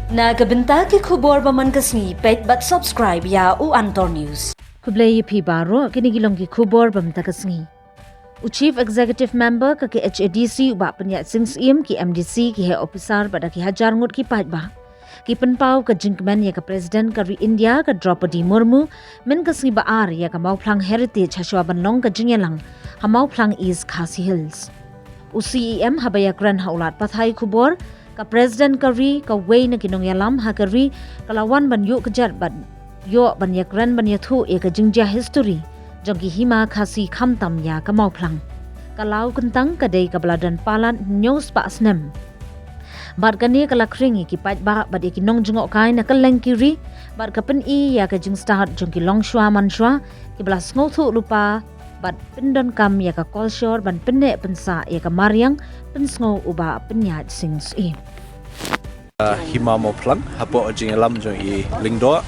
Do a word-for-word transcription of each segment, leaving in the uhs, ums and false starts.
Na ka bynta ki khubor ba man ka sngi, peit bad subscribe ïa u Antor News. Khublei ïa phi baroh, kine ki long ki khubor ba mynta ka sngi. U Chief Executive Member ka K H A D C u Bah Pynïaid Sing Syiem, ki M D C, ki heh ophisar bad da ki hajar ngut ki paidbah ki pynpaw ka jingkmen ïa ka President ka ri India ka Droupadi Murmu, mynta ka sngi ba ar ïa ka Mawphlang Heritage hashwa ban long ka jingïalang ha Mawphlang East Khasi Hills. U C E M haba ïakren ha u lad pathai khubor, ka President ka ri, kawei na ki nongïalam ha ka ri, ka la wan ban ïuh kjat bad ïoh ban ïakren ban ïathuh ïa ka jingjia history jong ki hima Khasi khamtam ïa ka Mawphlang. Ka law kyntang ka dei kaba la don palat hynñiew spah snem. Bad kane ka la khring ïa ki paidbah bad ïa ki nongjngohkai na kylleng ki ri, bad ka pyni ïa ka jingstad jong ki longshuwa manshuwa, kiba la sngewthuh lypa bad pyndonkam ïa ka kolshor ban pynneh pynsah ïa ka mariang, pynsngew u Bah Pynïaid Sing Syiem. Ah, Hima Mawphlang, hapoh jingïalam jong i Lyngdoh,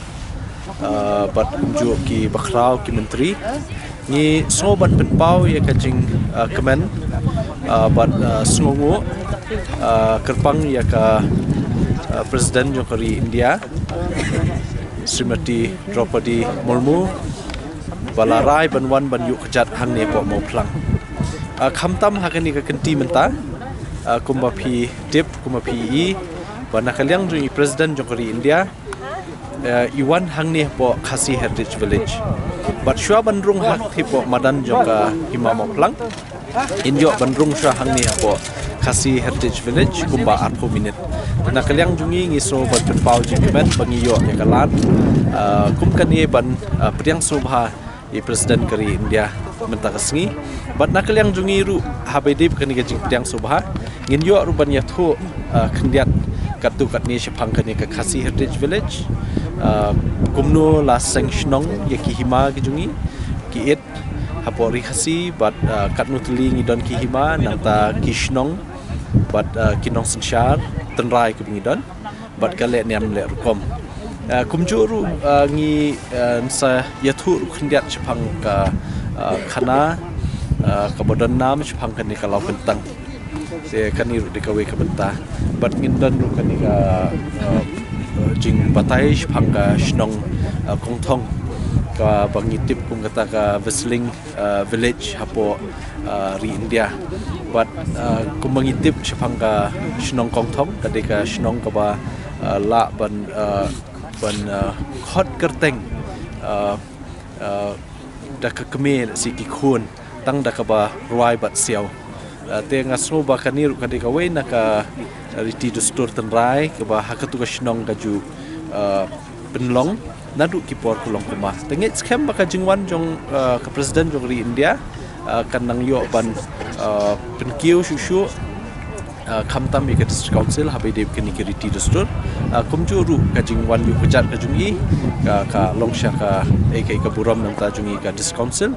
ah, bad kumjuh ki bakhraw ki myntri, ngi sngew ban pynpaw ïa ka jing, ah, kmen, ah, bad, ah, sngewnguh, ah, kyrpang ïa ka, ah, President jong ka ri India, Srimati Droupadi Murmu, ba la rai ban wan ban ïuh kjat hangne hapoh Mawphlang. Ah, khamtam ha kane ka kynti mynta, ah, kumba phi tip, kumba phi i, ba na ka liang jong i President jong ka ri India, ah, i wan hangne hapoh Khasi Heritage Village. Bad shuwa ban rung hangne hapoh madan jong ka Hima Mawphlang, in ïoh ban rung shuwa hangne hapoh Khasi Heritage Village kumba arphew minit. Na ka liang jong ngi, ngi sngew ban pynpaw jingkmen ba ngi ïoh ïa ka lad, ah, kum kane ban, ah, pdiang sngewbha ïa i President ka ri India mynta ka sngi. Bad na ka liang jong ngi ruh, haba ïadei bad kane ka jingpdiang sngewbha, ngin ïoh ruh ban ïathuh, ah, khyndiat katto katne shaphang kane ka Khasi Heritage Village, ah, kumno la seng shnong ïa ki hima ki jong ngi, ki ïit hapoh ri Khasi, bad, ah, katno tylli ngi don ki hima, nangta ki shnong, bad, ah, ki nongsynshar tynrai kiba ngi don, bad ka leh niam leh rukom. Ah, kumjuh ruh, ah, ngi, ah, sa ïathuh ruh khyndiat shaphang ka, ah, khana, ah, kaba don nam shaphang kane ka law kyntang. Te kane ruh dei kawei ka bynta. Bad ngin don ruh kane ka, ah, jingbatai shaphang ka shnong, ah, Kongthong, kaba ngi tip kum kata ka Wrestling, ah, Village hapoh, ah, ri India. Bad, ah, kumba ngi tip shaphang ka shnong Kongthong, ka dei ka shnong kaba, ah, lah ban, ah, ban, ah, khot kyrteng, ah, ah, da ka kmie, da shi ki khun, tang da kaba rwai bad siaw. Ah, te nga sngew ba kane ruh ka dei kawei na ka riti dustur tynrai, kaba ha katu ka shnong ka ju, ah, pynlong naduh ki por kulong kumba. Te ngeit skhem ba ka jingwan jong, ah, ka President jong ri India, ah, kan nang ïoh ban, ah, pynkiew shuh shuh, ah, khamtam ïa ka District Council haba ïadei bad kine ki riti dustur. Ah, kumjuh ruh ka jingwan ïuh kjat ka jong i, ka, ka long sha kaei kaei ka burom nangta jong i ka District Council,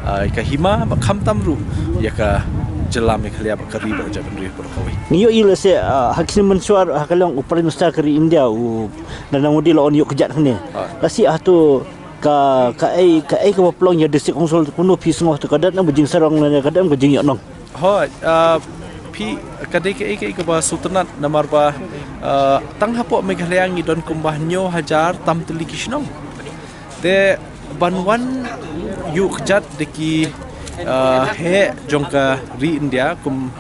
ah, ïa ka hima, bad khamtam ruh ïa ka jylla Meghalaya bad ka ri bad ka jaitbynriew baroh kawei. Ngi ïohi lehse, ah, ha ki snem mynshuwa ha ka liang u Prime Minister ka ri India u Narendra Modi la wan ïuh kjat hangne. Ah. Lehse hato ka, kaei, kaei kaba pynlong ïa District Council, kumno phi sngew, hato ka don ka jingsarong ne ka don ka jingïohnong? Hooid, ah, phi, ka dei kaei kaei kaba sngewtynnat namar ba, ah, tang hapoh Meghalaya ngi don kumba hynñiew hajar tam tylli ki shnong. Te ban wan ïuh kjat da ki, ah, heh jong ka ri India kum,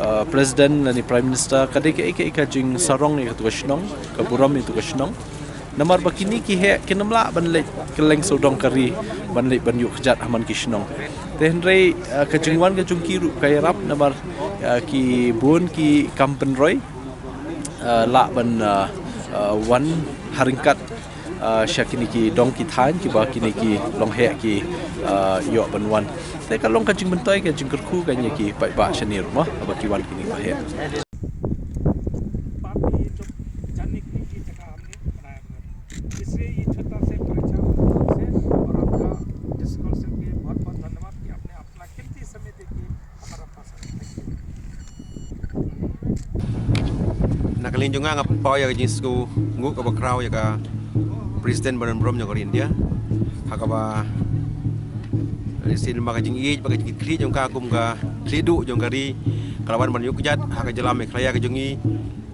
ah, President lane Prime Minister, ka dei kaei kaei ka jingsarong ïa katu ka shnong, ka burom ïa katu ka shnong. Namar ba kine ki heh kin ym lah ban leit kylleng sawdong ka ri ban leit ban ïuh kjat ha man ki shnong. Te hynrei, ah, ka jingwan ka jong ki ruh ka ïarap namar, ah, ki bun ki kam pynroi, ah, lah ban, ah, ah, wan ha ryngkat, ah, sha kine ki dong ki thaiñ kiba kine ki longheh ki, ah, ïoh ban wan. Te ka long ka jingmyntoi, ka jingkyrkhu ka ïa ki paidbah shane ruh mo, haba ki wan kine ki heh. पापी जो जानने के लिए ये जगह हमने बनाया हुआ है। इसलिए ये छोटा से परीक्षा से और आपका डिस्ट्रिक्ट काउंसिल के बहुत बहुत धन्यवाद कि आपने अपना कीमती समय देके हमारा पास आए। Thank you. Na ka liang jong nga, nga pynpaw ïa ka jingsngewnguh kaba khraw ïa ka President ba donburom jong ka ri India, ha kaba lehse namar ka jingïeit bad ka jingkitkhlieh jong ka kum ka khlieh duh jong ka ri, ka la wan ban ïuh kjat ha ka jylla Meghalaya ka jong ngi.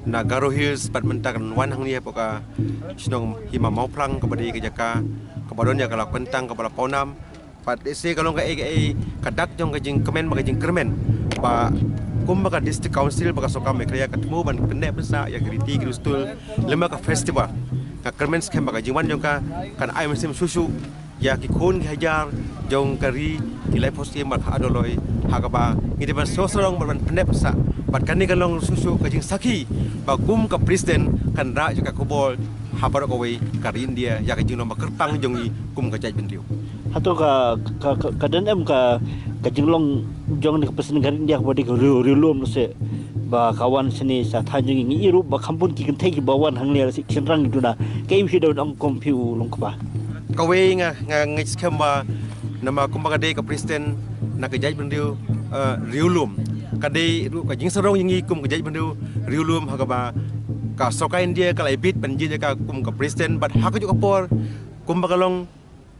na Garo Hills bad mynta kan wan hangne hapoh ka shnong Hima Mawphlang kaba dei ka jaka kaba don ïa ka la kyntang kaba la pawnam. Bad lehse ka long kaei kaei ka dak jong ka jingkmen bad ka jingkyrmen ba kumba ka District Council bad ka Sorkar Meghalaya ka thmu ban pynneh pynsah ïa ki riti ki dustur lem bad ka festival. Ka kyrmen skhem ba ka jingwan jong ka kan ai mynsiem shuh shuh ïa ki khun ki hajar jong ka ri, ki laiphew siem bad ha Adoloi, ha kaba ngi dei ban sngewsarong bad ban pynneh pynsah. Bad kane ka long shuh shuh ka jingsakhi ba kum ka President kan rah ïa ka khubor ha baroh kawei ka ri India ïa ka jinglong ba kyrpang jong ngi kum ka jaitbynriew. Hato ka, ka, ka, ka don em ka, ka jinglong jong kane ka President ka ri India kaba dei ka riewlum, lehse ba ka wan shane sha thaiñ jong ngi, ngi ïohi ruh ba kham bun ki kynthei kiba wan hangne, lehse ki shynrang ki duna. Kaei phi don ong kum phi u longkpa? Kawei nga, nga ngeit skhem ba namar kumba ka dei ka President na ka jaitbynriew, eh, riewlum, ka dei ruh ka jingsarong ïa ngi kum ka jaitbynriew riewlum, ha kaba ka Sorkar India ka la ibit ban jied ïa ka kum ka President. Bad ha kajuh ka por kumba ka long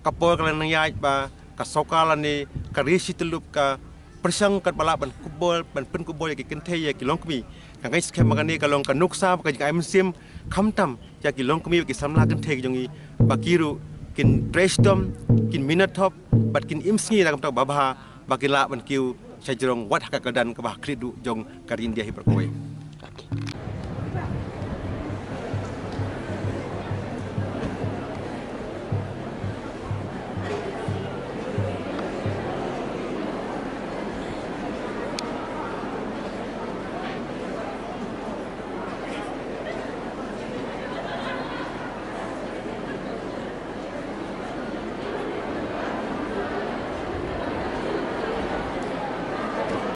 ka por ka la nang ïaid ba ka sorkar lane ka ri shi tyllup ka pyrshang katba lah ban kynbor, ban pynkynbor ïa ki kynthei, ïa ki longkmie. Nga ngeit skhem ba kane ka long ka nuksa bad ka jingai mynsiem khamtam ïa ki longkmie bad ki samla kynthei jong ngi ba ki ruh kin trei shitom, kin minot thop bad kin im sngi na ka bynta ba bha ba kin lah ban kiew sha jrong wat ha ka kyrdan kaba ha khlieh duh jong ka ri India hi baroh kawei.